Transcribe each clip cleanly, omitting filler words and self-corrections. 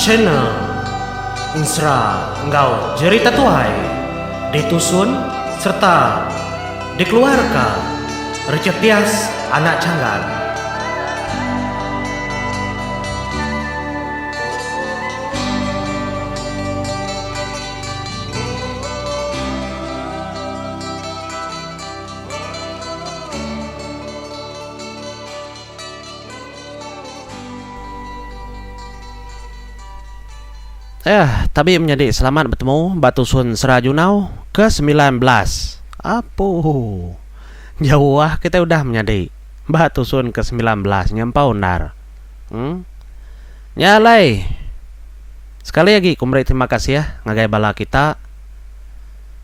Channel Ensera enggau Jerita Tuai ditusun sereta dikeluarka Richard Dias anak Changgan. Eh, tabi menyadi selamat betemu ba tusun Sera Junau ke 19. Apu. Jauh ah kitai udah menyadi ba tusun ke 19 nyampau endar. Hmm. Nya alai sekali agi ku meri terima kasih ngagai bala kita.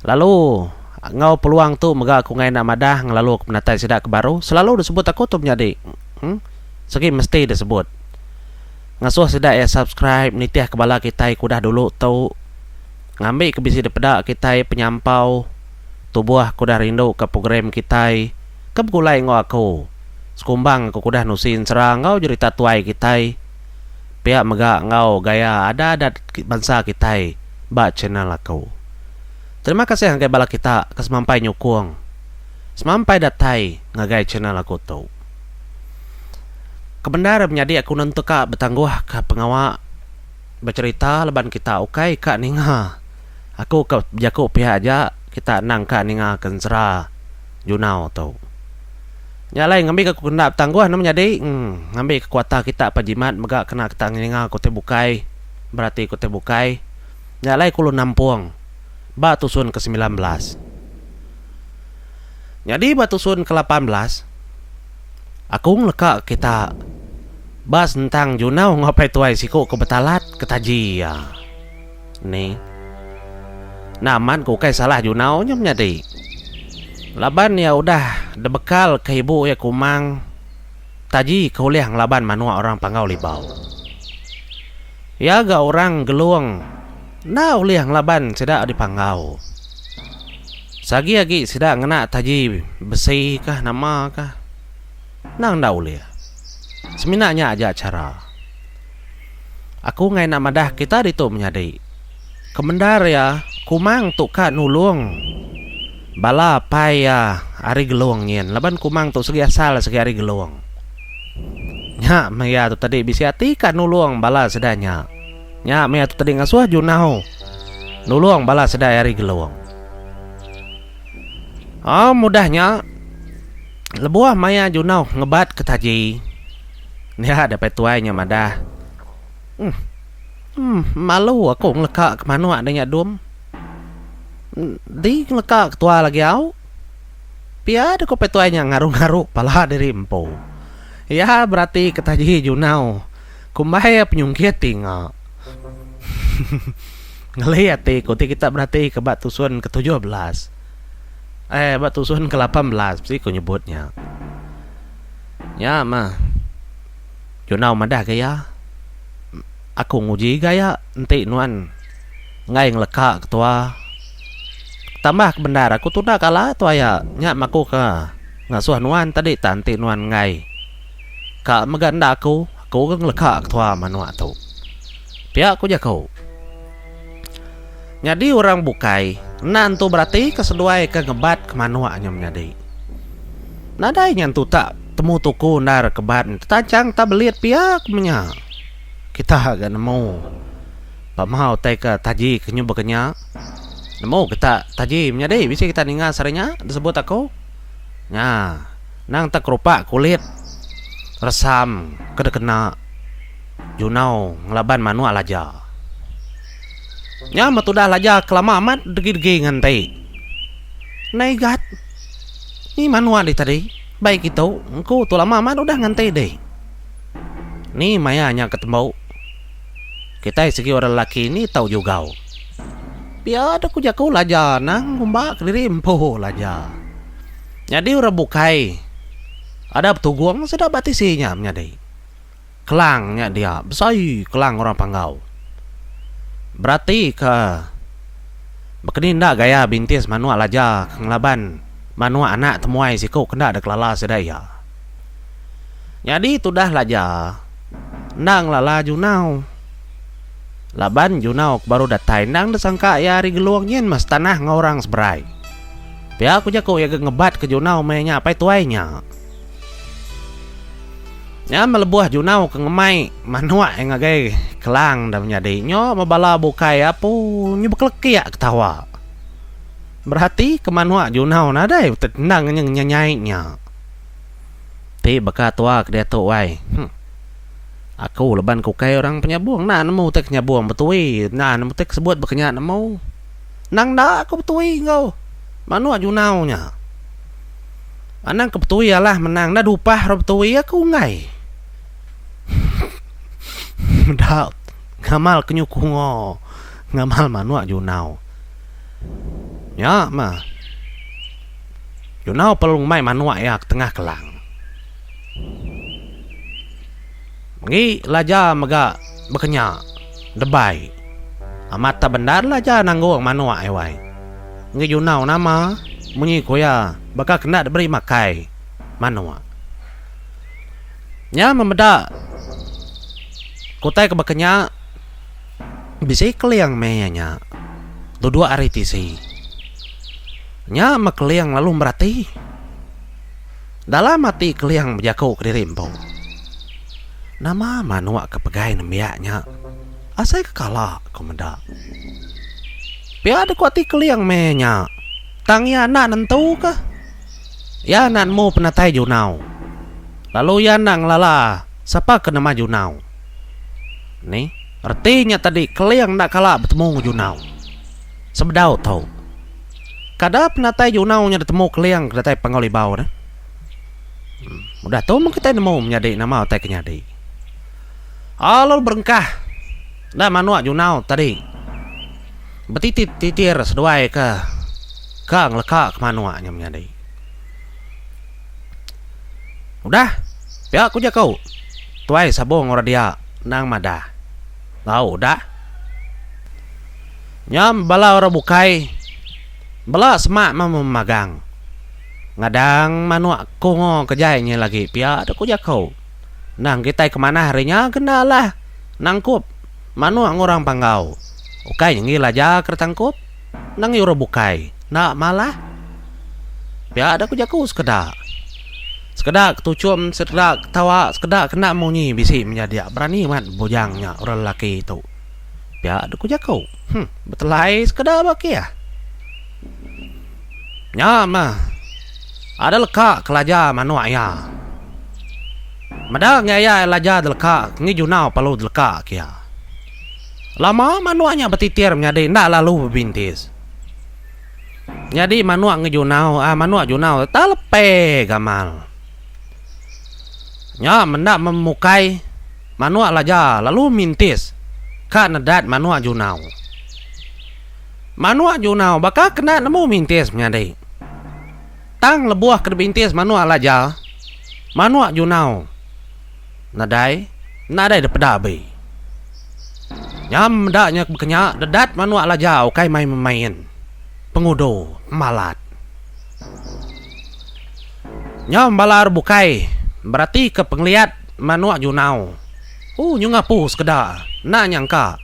Lalu enggau peluang tu mega aku enggai enda madah ngelalu ke penatai sida ke baru selalu disebut aku tu menyadi. Hmm. Segi mesti disebut. Ngasuh sida iya subscribe nitih ke bala kitai ke udah dulu tu ngambi ke bisi dipeda kitai penyampau tubuh ke udah rindu ke program kitai ke begulai enggau aku sekumbang aku ke udah nusi ensera enggau jerita tuai kitai pia mega enggau gaya adat-adat bansa kitai ba channel aku. Terima kasih ngagai bala kita ke semampai nyukung semampai datai ngagai channel aku tu. Kebendar menyadi aku nentu ka betangguh ka pengawa becherita laban kita ukai ka ninga aku ka bejaku pia aja kita endang ka ninga ke ensera junau tu. Nya alai ngambi ka aku kenda betangguh ne menyadi uhh ngambi ka kuota kita pa jimat mega kena kita ninga ku ti bukai berati ku ti bukai. Nya alai ku lu nampung ba tusun ke 19. Nyadi ba tusun ke 18 Aku ngeleka kita ba sentang junau enggau apai tuai siku ke betalat ke taji iya. Ni. Enda amat ku ukai salah junau nya menyadi. Laban iya udah dibekal ke ibu iya Kumang taji ke ulih ngelaban manuk orang Panggau Libau. Iya ga orang Gelung enda ulih ngelaban sida di Panggau. Seagi agi sida ngena taji besi kah nama kah endang enda ulih. Semina nya aja chara. Aku enggai enda madah kita ditu menyadi. Kebendar iya Kumang tu ka nulung bala apai iya ari Gelong nyin laban Kumang tu segi asal segi ari Gelong. Nya meh iya tu tadi bisi ati ka nulung bala sida nya. Nya meh iya tu tadi ngasuh Junau nulung bala sida ari Gelong. Am udah nya lebuh maya Junau ngebat ke taji dia deh tuai nya madah uhh malu aku ngeleka ke manuk deh nya dum. Di ngeleka ke tua lagi au. Pia deh ko tuai nya ngaru-ngaru pala diri empu. Iya berati ke taji Junau kumbai iya penyungkit tinga. Ngeli ati ku ti kita berati ke ba tusun ke 17 eh ba tusun ke 18 bisi ku nyebut nya. Nya mah Junau madah ga iya aku nguji ga iya enti nuan enggai ngeleka ketua. Tambah ke bendar aku tunda kala tu aya nya mah aku ke ngasuh nuan tadi tang enti nuan enggai. Ka mega enda aku, aku ga ngeleka ketua manuk tu. Pia ku jaku. Nyadi orang bukai enda entu beratika seduai ke ngebat ke manuk nya menyadi. Nadai nya entu tak temu tuku endar ke bat tetanchang tak belit pia ku menya. Kita ga nemu pama utai ke taji ke nyu baka nya. Nemu kita taji menyadi bisi kita ninga sehari nya disebut aku. Nya nang tak kerupak kulit resam ke dikena. Junau ngelaban manuk Laja. Nya meh tudah Laja ke lama amat degi-degi nganti. Ndai gat. Ni manuk dih tadi. Bai kitu, engku tu lama amat udah nganti dih. Ni maya nya ke tembu. Kitai sigi orang lelaki ni tau jugau. Pia deh ku jaku Laja nang ngumba kediri empu Laja. Nyadi orang bukai ada betugung sida ba tisi nya menyadi. Kelang nya dia besai kelang orang Panggau. Berati ke bekeni enda gaya bintis manuk laja ke ngelaban manuk anak temuai siku ke enda dikelala sida iya. Nyadi tudah laja enda ngelala Junau. Laban Junau ke baru datai endang disangka iya ari Gelong nyin meh setanah enggau orang seberai. Pia ku jaku iya ga ngebat ke Junau meh nya apai tuai nya. Nya meh lebuh Junau ke ngemai manuk iya ngagai Kelang da menyadi nyo meh bala bukai apu nyu bekelekik ketawa. Berati ke manuk Junau nadai endang ngenyai nya. Ti baka tua ke diatu wai. Huh. Aku laban ke ukai orang penyabung enda nemu utai ke nyabung betui enda nemu utai ke sebut baka nya nemu. Endang enda aku betui enggau manuk junau nya. Anang ke betui alah menang enda dupah orang betui aku enggai. Meda ngamal ke nyukungo ngamal manuk junau. Nya mah junau perlu ngemai manuk iya ke tengah kelang. Megi Laja mega bekenya debai. Amat tak bendar Laja nanggung manuk ai wai. Megi Junau nama munyi ku iya baka kena diberi makai manuk. Nya memeda ke utai ke bekenya bisi keling meh iya nya duduk ari tisi. Nya meh keling lalu merati. Dalam ati Keling bejaku kediri empu. Nama manuk ke pegai nembiak nya asai ke kala ku meda. Pia deka ati Keling meh nya tang iya enda nentu ka. Iya enda nemu penatai Junau lalu iya enda ngelala sapa ke nama Junau. Nih reti nya tadi Keling enda kala betemu enggau Junau sebedau tu. Kada penatai Junau nya ditemu Keling ke datai Panggau Libau deh. Udah tu meh kitai nemu menyadi nama utai ke nyadi. Lalu berengkah enda manuk Junau tadi betitit titir seduai ke ka ngeleka ke manuk nya menyadi. Udah pia ku jaku tuai sabung orang dia endang madah. Au udah. Nya bala orang bukai bela semak meh memagang. Ngadang manuk kungo ke jai nyi lagi pia deh ku jaku. Endang kitai ke manah ari nya ke enda alah nangkup manuk enggau orang Panggau. Ukai nyenggi laja ke ditangkup endang ngi orang bukai enda malah. Pia deh ku jaku sekeda. Sekeda ke tuchum sekeda ketawa sekeda ke enda munyi bisi menyadia berani amat bujang nya orang lelaki tu. Pia dek ku jaku. Huh, betelai sekeda ba kih. Nya mah ada leka ke laja manuk iya. Meda enggai iya laja deleka ngi junau perlu deleka ke iya. Lama manuk nya betitir menyadi enda lalu bebintis. Nyadi manuk ngi junau aaa manuk junau tu tak lepe gamal. Nya menda memukai. Manuk Laja lalu mintis ka nedat manuk Junau. Manuk Junau baka kena nemu mintis menyadi. Tang lebuh ke dibintis manuk Laja, manuk Junau nadai nadai dipeda abi. Nya meda nya bekenya dedat manuk Laja ukai main memain pengudu malat. Nya bala ari bukai beratika pengeliat manuk Junau. Ooh nyu ngapu sekeda enda nyangka.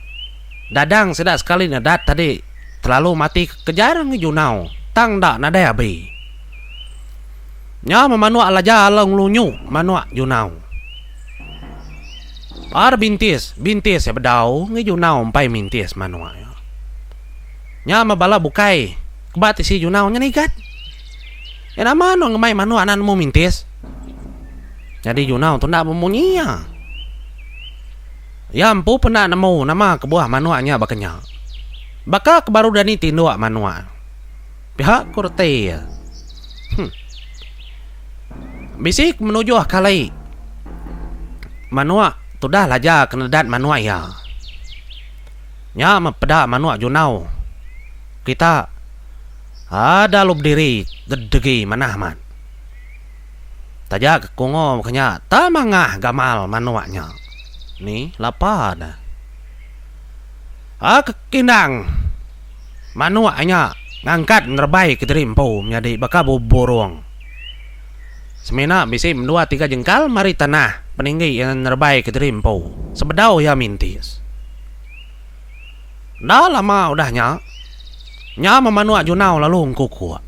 Dadang sida sekali nedat tadi terlalu mati kejar ngi Junau tang enda nadai abi. Nya meh manuk Laja lalu ngelunyu manuk Junau. Ar bintis bintis iya bedau ngi Junau empai mintis manuk iya. Nya meh bala bukai keba tisi Junau nya nigat. Iya nama anu ngemai manuk anak nemu mintis. Nyadi Junau tu enda bemunyi iya. Iya empu pun enda nemu nama kebuah manuk nya baka nya. Baka ke baru dani tinduk manuk. Pia ku reti iya. Huh. Bisi ke menujuh kali manuk tudah laja ke nedat manuk iya. Nya meh peda manuk Junau kita. Ada lu bediri dedegi manah amat. Taja ke kungo baka nya tang mangah gamal manuk nya. Ni lapa ne. Ke kindang manuk nya ngangkat nerebai kediri empu menyadi baka burung. Semina bisi mendua tiga jengkal mari tanah peninggi iya nerebai kediri empu sebedau iya mintis. Enda lama udah nya, nya meh manuk Junau lalu engkukuk.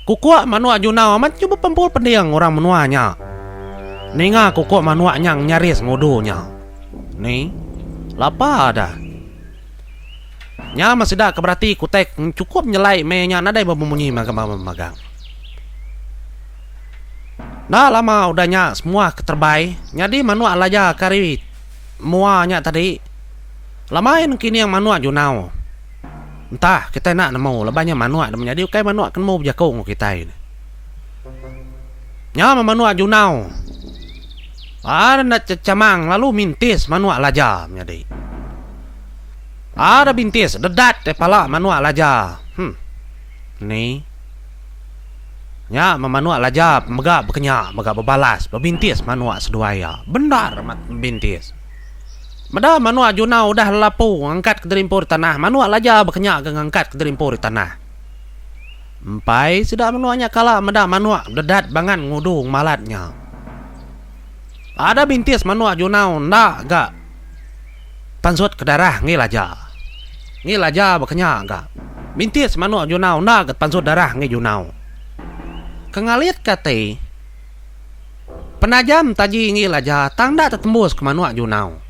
Kukuk manuk Junau amat nyu bepempul pending orang menua nya. Ninga kukuk manuk nya ngenyaris ngudu nya. Ni, lapa dah. Nya meh sida ke berati ke utai ke chukup nyelai meh nya nadai bemunyi magang. Enda lama udah nya semua ke terebai nyadi manuk laja ke ari mua nya tadi. Lama iya nengkining manuk Junau. Entah kitai enda nemu laban nya manuk da menyadi ukai manuk ke nemu bejaku enggau kitai. Nya meh manuk Junau. Aa enda chechamang lalu mintis manuk laja menyadi. Aa da bintis dedat deh pala manuk laja. Huh. Ni. Nya meh manuk laja mega bekenya mega bebalas bebintis manuk seduai iya. Bendar amat bebintis. Meda manuk Junau udah lelapu ngangkat kediri empu ari tanah, manuk laja bekenya ga ngangkat kediri empu ari tanah. Empai sida menua nya kala meda manuk dedat bangan ngudu ngemalat nya. Ada bintis manuk Junau enda ga pansut ke darah enggi laja. Enggi laja bekenya ga. Bintis manuk Junau enda ga pansut darah enggi Junau. Ke ngalit ke ati. Penajam taji enggi laja tang enda tetembus ke manuk Junau.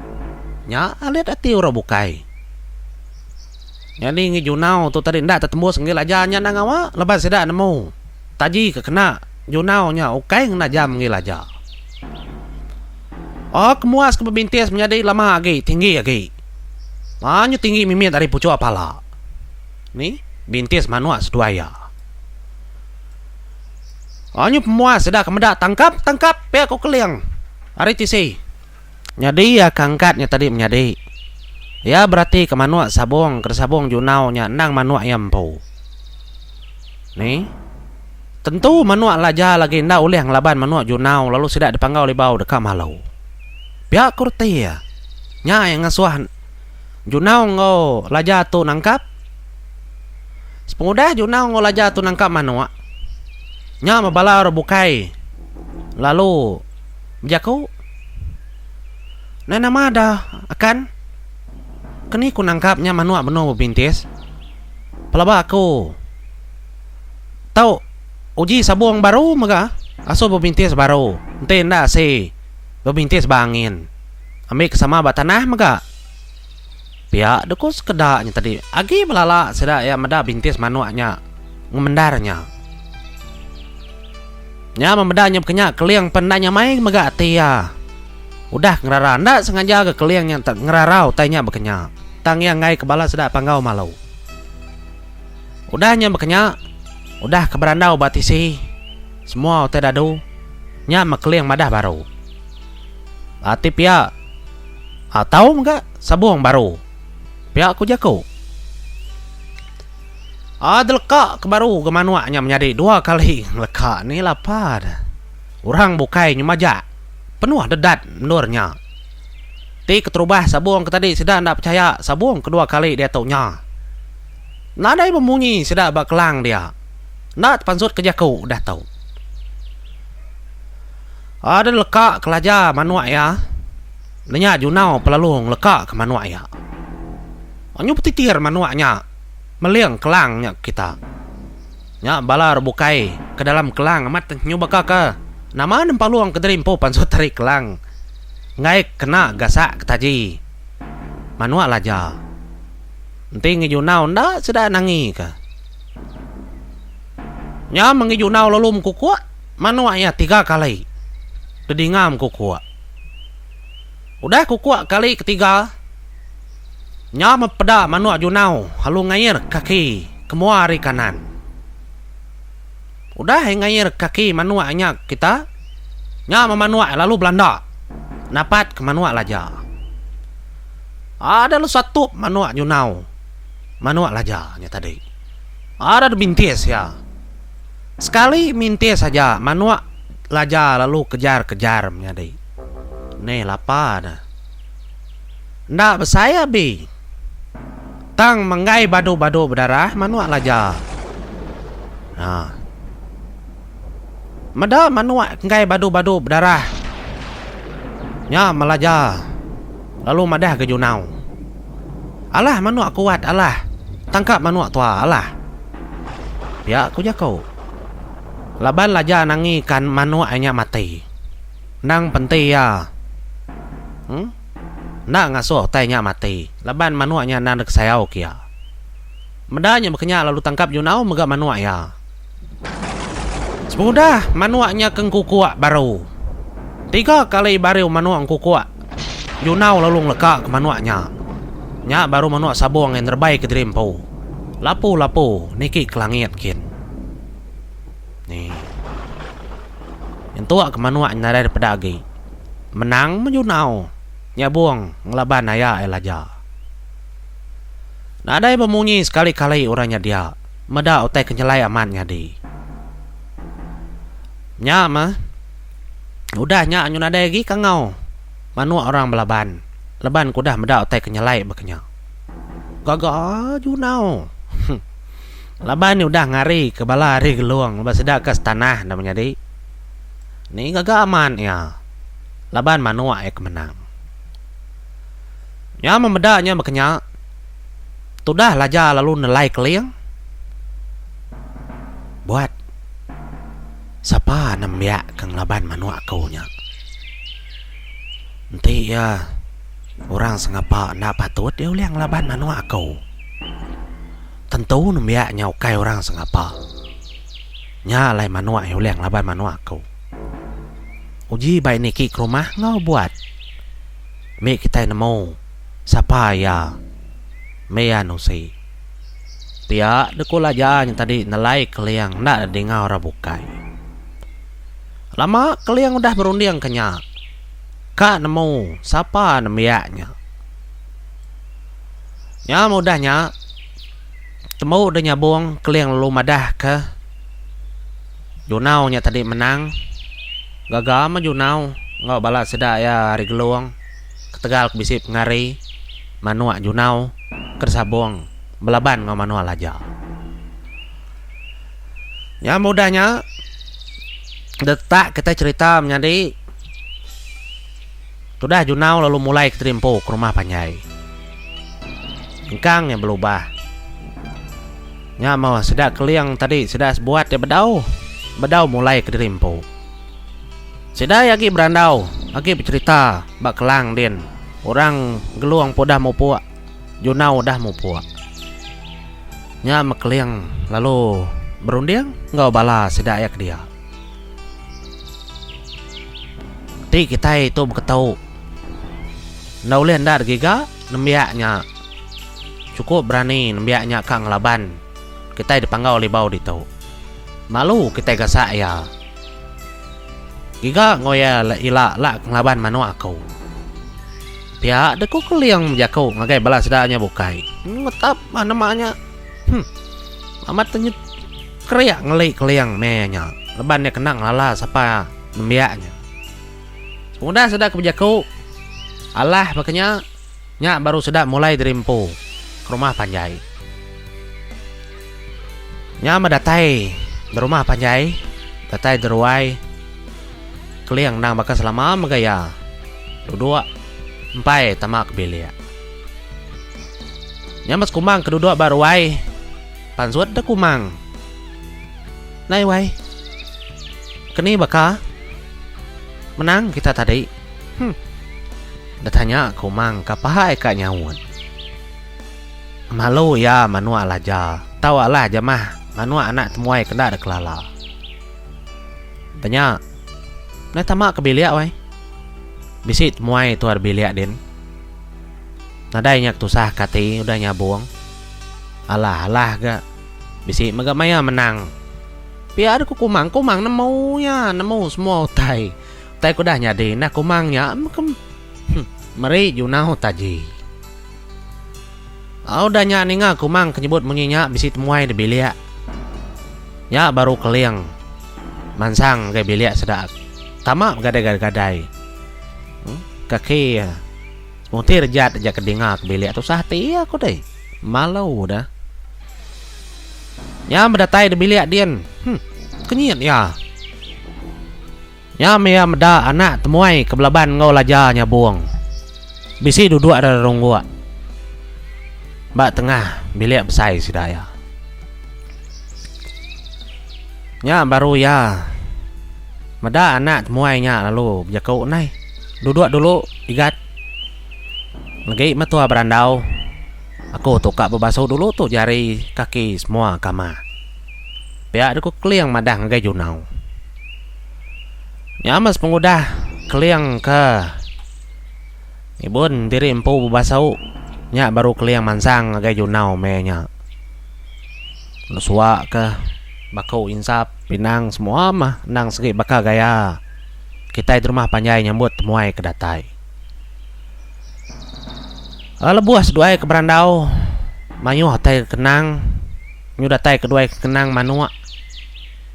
Nya alit ati orang bukai. Nyadi enggi Junau tu tadi enda tetembus enggi laja nya enda ngawa laban sida nemu taji ke kena Junau nya ukai ngena jam enggi laja. Oh kemuas ke bebintis menyadi lama agi tinggi agi. Mayuh tinggi mimit ari puchuk pala. Ni bintis manuk seduai iya. Anyu pemuas sida ke meda tangkap tangkap pia ku Keling ari tisi. Nyadi iya ke angkat nya tadi menyadi. Iya berati ke manuk sabung ke disabung Junau nya endang manuk iya empu. Ni. Tentu manuk Laja lagi enda ulih ngelaban manuk Junau lalu sida dipanggau Libau deka malu. Pia ku reti iya. Nya iya ngasuh Junau enggau Laja tu nangkap. Sepengudah Junau enggau Laja tu nangkap manuk, nya meh bala orang bukai lalu bejaku, Nai nama da akan? Keni ku nangkap nya manuk benung bebintis? Pelaba aku tau uji sabung baru mega asuh bebintis baru enti enda asi bebintis ba angin. Ambi ke sama ba tanah mega. Pia deka sekeda nya tadi agi belala sida iya meda bintis manuk nya ngemendar nya. Nya meh meda nya baka nya keling pen enda nyamai mega ati iya. Udah ngerara enda sengaja ga keling nya ngerara utai nya baka nya tang iya enggai ke bala sida panggau malu. Udah nya baka nya udah ke berandau ba tisi semua utai dadu nya meh keling madah baru. Ati pia. Tau mega sabung baru. Pia ku jaku. Deleka ke baru ga manuk nya menyadi dua kali ngeleka ni lapa deh. Orang bukai nyemaja penuh dedat endur nya. Ti keterubah sabung ke tadi sida enda pechaya sabung kedua kali diatu nya. Nadai bemunyi sida ba kelang dia. Enda tepansut ke jaku udah tu. Ada leka kelaja manuk iya. Nenya Junau pelalu ngeleka ke manuk iya. Nyu betitir manuk nya meling kelang nya kita. Nya bala orang bukai ke dalam kelang amat nyu baka ke nama nempalung ke diri empu pansut ari kelang enggai kena gasak ke taji manuk laja. Enti ngi Junau enda sida nangi ke. Nya menggi Junau lalu mekukuk manuk iya tiga kali dedinga mekukuk. Udah kukuk kali ketiga, nya meh peda manuk Junau lalu ngair kaki ke mua ari kanan. Udah iya ngair kaki manuk nya kita, nya meh manuk lalu belanda napat ke manuk Laja. Ada lalu satup manuk Junau manuk Laja nya tadi. Ada dibintis iya. Sekali mintis aja manuk Laja lalu kejar-kejar menyadi. Neh lapa ne. Enda besai abi. Tang menggai badu-badu bedarah manuk Laja. Ha. Meda manuk enggai badu-badu bedarah nya melaja lalu madah ga Junau. Alah manuk aku wat alah. Tangkap manuk tua alah. Pia ku jaku. Laban Laja nangi kan manuk iya nya mati. Endang penti iya. Em. Enda ngasuh utai nya mati laban manuk nya endang dikesayau ke iya. Meda nya bekenya lalu tangkap Junau mega manuk iya. Sepengudah manuk nya ke engkukuk baru. Tiga kali baru manuk engkukuk, Junau lalu ngeleka ke manuk nya. Nya baru manuk sabung iya nerebai ke diri empu. Lapu-lapu niki ke langit kin. Ni. Nyentuk ke manuk nya nadai dipeda agi. Menang meh Junau nyabung ngelaban aya iya Laja. Nadai bemunyi sekali-kali orang nya dia meda utai ke nyelai amat nyadi. Nya meh udah nya nyu nadai agi kangau manuk orang belaban laban ke udah meda utai ke nyelai baka nya. Gaga Junau. Laban nya udah ngari ke bala ari Gelong laban sida ke setanah enda menyadi. Ni gaga amat iya laban manuk iya ke menang. Nya meh meda nya baka nya. Tudah Laja lalu nelai Keling. Buat. Sapa nembiak ke ngelaban manuk aku nya. Enti iya orang sengapa enda patut iya ulih ngelaban manuk aku. Tentu nembiak nya ukai orang sengapa. Nya alai manuk iya ulih ngelaban manuk aku. Uji bai niki ke rumah enggau buat. Mih kitai nemu sapa iya mih iya nusi. Pia deka Laja nya tadi nelai Keling enda dinga orang bukai. Lama Keling udah berunding ke nya ka nemu sapa nembiak nya. Nya meh udah nya tembu deh nyabung Keling lalu madah ke Junau nya tadi menang. Gaga meh Junau enggau bala sida iya ari Gelong ketegal ke bisi pengari manuk Junau ke disabung belaban enggau manuk Laja. Nya meh udah nya detak kitai cherita menyadi tudah Junau lalu mulai ke Terimpu ke rumah panjai. Engkang iya belubah. Nya meh sida Keling tadi sida sebuat iya bedau bedau mulai kediri empu. Sida iya agi berandau agi becherita ba kelang din orang Gelong pun udah mupuk Junau udah mupuk. Nya meh Keling lalu berunding enggau bala sida iya ke dia. Ti kitai tu beketu enda ulih enda digiga nembiak nya. Chukup berani nembiak nya ka ngelaban kitai di Panggau Libau ditu. Malu kitai gasak iya. Giga enggau iya ila la ke ngelaban manuk aku. Pia deh ku Keling bejaku ngagai bala sida nya bukai. Ngetap mah nama nya. Huh. Amat te kerik ngeli Keling meh nya laban iya kena ngelala sapa nembiak nya. Pengudah sida ke bejaku alah baka nya. Nya baru sida mulai diri empu ke rumah panjai. Nya meh datai di rumah panjai, datai di ruai Keling endang baka selama mega iya duduk empai tama ke bilik. Nya meh sekumbang ke duduk ba ruai pansut deh Kumang. Nai wai. Keni baka menang kita tadi. Huh. Betanya ke Umang ka pahai ka nyaut. Malu iya manuk Laja tau alah jamah manuk anak temuai ke enda dikelala. Tanya, Ndai tama ke bilik wai. Bisi temuai tu ari bilik din. Nadai nya ketusah ke ati udah nyabung. Alah-alah ga bisi mega maya menang. Pia deh ku Kumang, Kumang nemu iya nemu semua utai. Utai ke udah nyadi nah Kumang nya meh ke meri Junau taji. Au udah nya ninga Kumang ke nyebut munyi nya bisi temuai di bilik. Nya baru Keling mansang ngagai bilik sida tama begadai-gadai. Kaki iya semuti rejat aja ke dinga ke bilik tusah ati iya ku deh. Malu dah. Nya meh datai di bilik din. Huh kenyit iya. Nya meh iya meda anak temuai ke belaban enggau Laja Nyabong bisi duduk ari rungguk. Ba tengah bilik besai sida iya. Nya baru iya meda anak temuai nya lalu bejaku nai. Duduk dulu igat. Legi metua berandau. Aku tu ka bebasu dulu tu jari kaki semua kamah. Pia deka Keling madah ngagai Junau. Nya meh sepengudah Keling ke ngibun diri empu bebasu nya baru Keling mansang ngagai Junau meh nya. Nesua ke baku insap pinang semua meh endang segi baka gaya kitai di rumah panjai nyambut temuai ke datai. Lebuh seduai ke berandau mayuh utai ke kenang nyu datai ke duai ke kenang manuk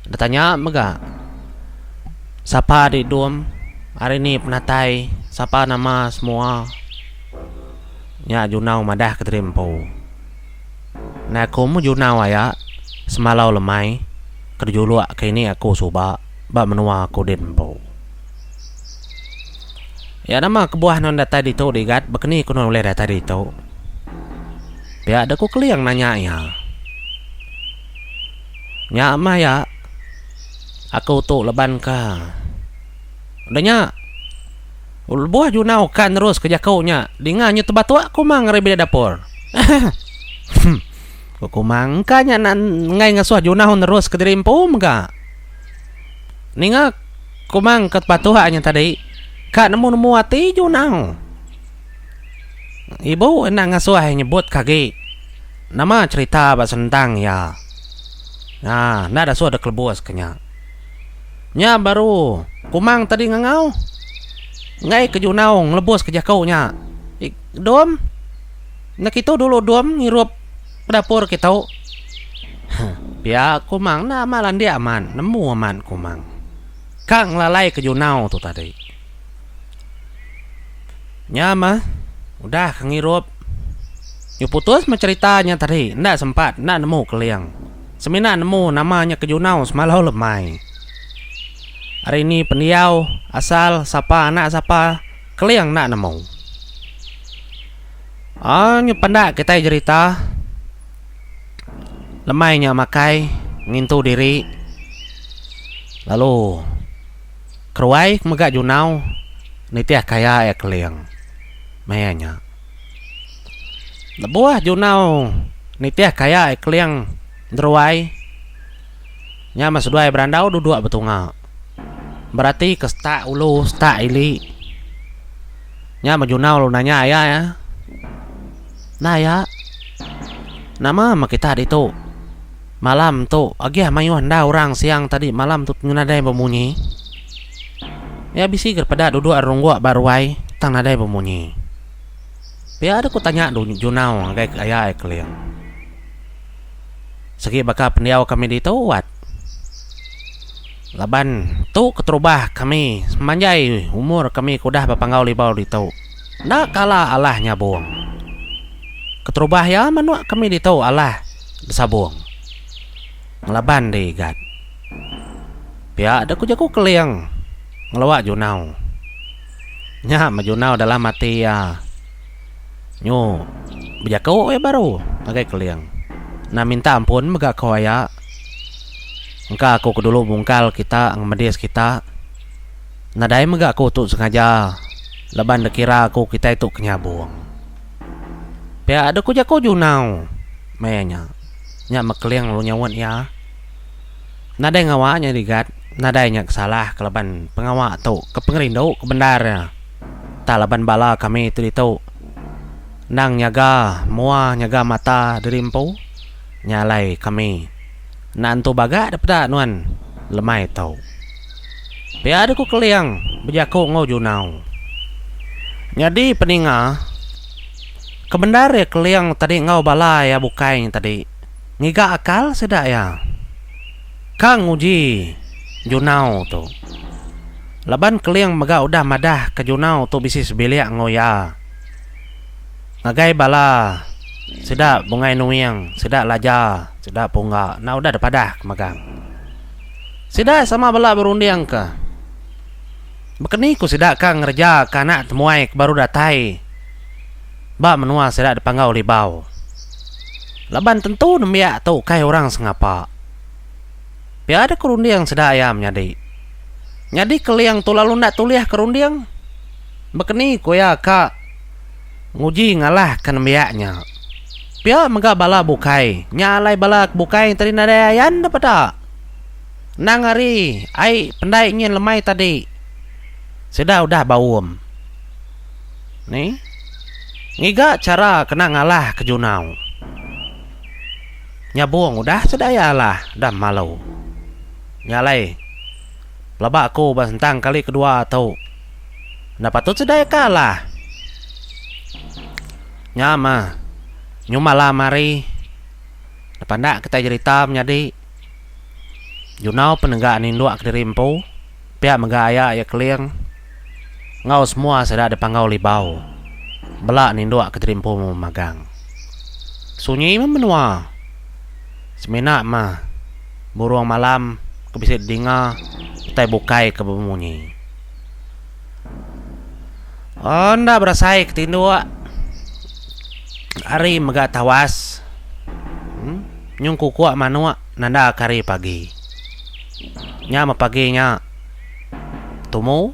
betanya mega sapa di dum ari ni penatai sapa nama semua nya junau madah kediri empu. Ndai aku meh junau aya semalau lemai ke dijuluk ke ini aku suba ba menua aku din empu. Ya nama kebuah nuan datai ditu digat bekeni ku nuan ulih datai ditu. Pia deh ku Keling nanya iya. Nya mah iya aku tu laban ka udah nya lebuh junau ka nerus ke jaku nya dinga nyu tebatuk Kumang ari bilik dapur. Ku Kumang engka nya enggai ngasuh junau nerus kediri empu mega. Ninga Kumang ke patuh nya tadi ka nemu-nemu ati Junau. Ibu enda ngasuh iya nyebut ke agi nama cherita ba senentang iya. Haa enda dasuh dek kelebus ke nya. Nya baru Kumang tadi ngangau enggai ke Junau ngelebus ke jaku nya. Dom enda kitu dulu dom ngirup dapur kitu. Pia Kumang enda amat landik amat nemu amat Kumang. Ka ngelalai ke Junau tu tadi. Nya mah udah ke ngirup nyu putus meh cherita nya tadi enda sempat enda nemu Keling. Semina nemu nama nya ke Junau semalau lemai. Ari ni pendiau asal sapa anak sapa Keling enda nemu. Aaa nyu pandak kitai jerita. Lemai nya makai ngintu diri lalu keruai mega junau nitih kaya iya keling maya nya. Lebuh junau nitih kaya iya keling neruai nya meh seduai berandau duduk betunga berati ke setak ulu setak ili. Nya meh junau lalu nanya iya iya. Enda iya. Nama meh kita ditu malam tu agih mayuh enda orang siang tadi malam tu nadai bemunyi. Iya bisi ga peda duduk rungguk ba ruai tang nadai bemunyi. Pia deh ku tanya Junau ngagai aya iya Keling. Segi baka pendiau kami ditu wat. Laban tu keterubah kami semanjai umur kami ke udah ba Panggau Libau ditu enda kala alah nyabung. Keterubah iya manuk kami ditu alah besabung ngelaban di Igat. Pia deh ku jaku Keling ngelawa Junau. Nya meh Junau dalam ati iya nyu bejaku iya baru ngagai Keling. Enda minta ampun mega ko aya. Engka aku ke dulu mungkal kita ngemedis kita. Nadai mega aku tu sengaja laban da kira aku kitai tu ke nyabung. Pia deh ku jaku Junau maya nya. Nya meh Keling lalu nyaut iya. Nadai ngawa nya Rigat, nadai nya ke salah ke laban pengawa tu ke pengerindu ke bendar iya. Tang laban bala kami tu ditu endang nyaga mua nyaga mata diri empu nya alai kami. Enda entu baga da peda nuan lemai tu. Pia deh ku Keling bejaku enggau Junau. Nyadi peninga ke bendar iya Keling tadi enggau bala iya bukai nya tadi ngiga akal sida iya ka nguji Junau tu. Laban Keling mega udah madah ke Junau tu bisi sebilik enggau iya. Ngagai bala sida Bungai Nuing, sida Laja, sida Pungga enda udah dipadah ke magang. Sida sama bela berunding ke bekeni ku sida ka ngereja ke anak temuai ke baru datai ba menua sida di Panggau Libau. Laban tentu nembiak tu ukai orang sengapa. Pia deh ku runding sida iya menyadi. Nyadi Keling tu lalu enda tulih ke runding. Bekeni ku iya ka nguji ngalahka nembiak nya. Pia mega bala bukai. Nya alai bala ke bukai tadi nadai ayan da peda. Endang hari ai pendai nyin lemai tadi sida udah baum. Ni ngiga chara kena ngalah ke Junau. Nyabung udah sida iya alah dah malu. Nya alai pelaba aku ba sentang kali kedua tu enda patut sida iya ke alah. Nya mah nyu malam hari pandak kitai jerita menyadi Junau penega ninduk kediri empu pia mega aya iya Keling. Enggau semua sida di Panggau Libau bela ninduk ke diri empu magang. Sunyi meh menua. Semina meh burung malam ke bisi didinga utai bukai ke bemunyi. Enda berasai ke tinduk hari mega tawas nyung kukuk manuk nanda ke hari pagi. Nya meh pagi nya. Tumu,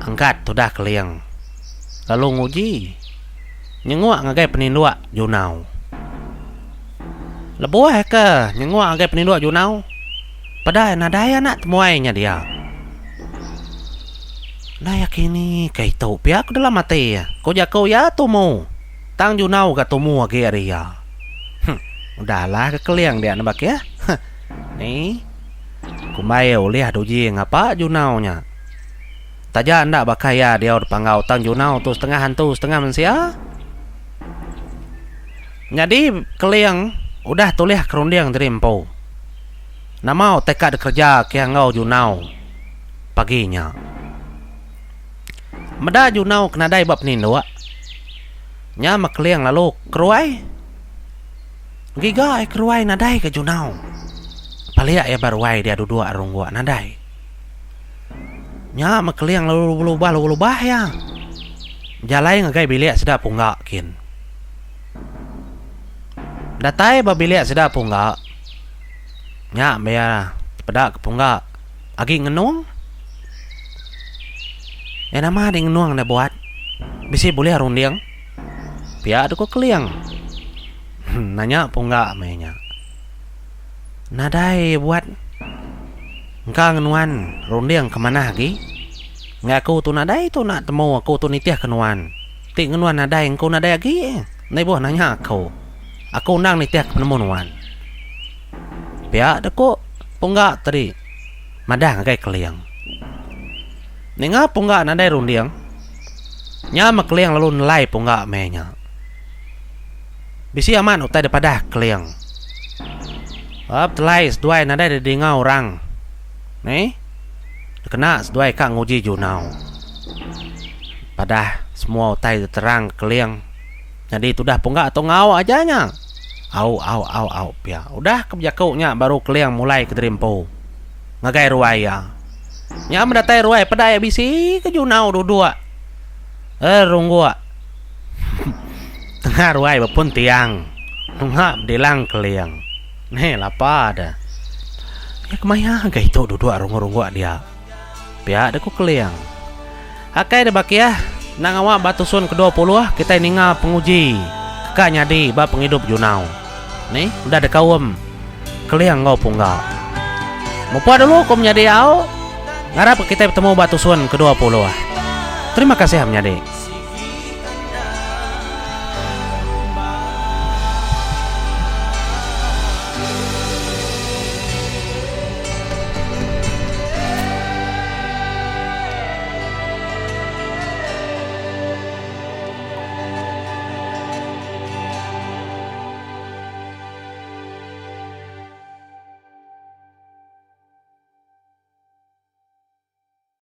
angkat tudah Keling lalu nguji nyenguk ngagai peninduk Junau. Lebuh ke nyenguk ngagai peninduk Junau, peda iya nadai anak temuai nya dia. Enda iya kini ke itu pia ku dalam ati iya, ku jaku iya tumu. Tang Junau ga tumu agi ari iya. Huh, udah alah ke Keling dia nebak iya. Huh, ni. Kumbai ulih duji ngapa Junau nya. Taja enda baka iya diau dipanggau tang Junau tu setengah hantu setengah mensia. Nyadi Keling udah tulih kerunding diri empu. Nama utai ka dikereja kih enggau Junau pagi nya. Meda Junau ke nadai ba peninduk, nya meh Keling lalu keruai. Giga ai keruai nadai ga junau. Palik iya ba ruai dia duduk rungguk nadai. Nya meh keling lalu belubah lubah iya bejalai ngagai bilik sida pungga kin. Datai ba bilik sida pungga nya meh iya tepeda ke pungga agi ngenung. Iya nama deh ngenung deh buat bisi bulih runding. Pia deka Keling. Nanya pungga meh nya. Nadai buat engka ngenuan runding ke manah agi. Enggai aku tu nadai tu nak temu aku tu nitih ke nuan. Ti ngenuan nadai engku nadai agi. Enda ibuh nanya aku. Aku endang nitih ke penemu nuan. Pia deka pungga tadi madah ngagai Keling. Ninga pungga nadai runding, nya meh Keling lalu nelai pungga meh nya. Bisi amat utai dipadah Keling. Ba betelai seduai nadai didinga orang. Neh, dikena seduai ka nguji Junau. Padah semua utai diterang Keling. Nyadi tudah pungga tu ngau aja nya. Au au au au pia. Udah ke bejaku nya baru Keling mulai kediri empu ngagai ruai iya. Nya meh datai ruai peda iya bisi ke junau duduk eh rungguk tengah ruai bepun tiang nunga bedilang keling. Neh lapa deh. Iya kemaya ga itu duduk rungguk-rungguk dia. Pia deh ku keling. Akai deh bakih enda ngawa ba tusun ke 20 kitai ninga penguji ke ka nyadi ba pengidup junau. Nih udah dekaum Keling enggau Pungga. Mupah dulu ku menyadi au. Ngarap ke kitai betemu ba tusun ke 20. Terima kasih menyadi.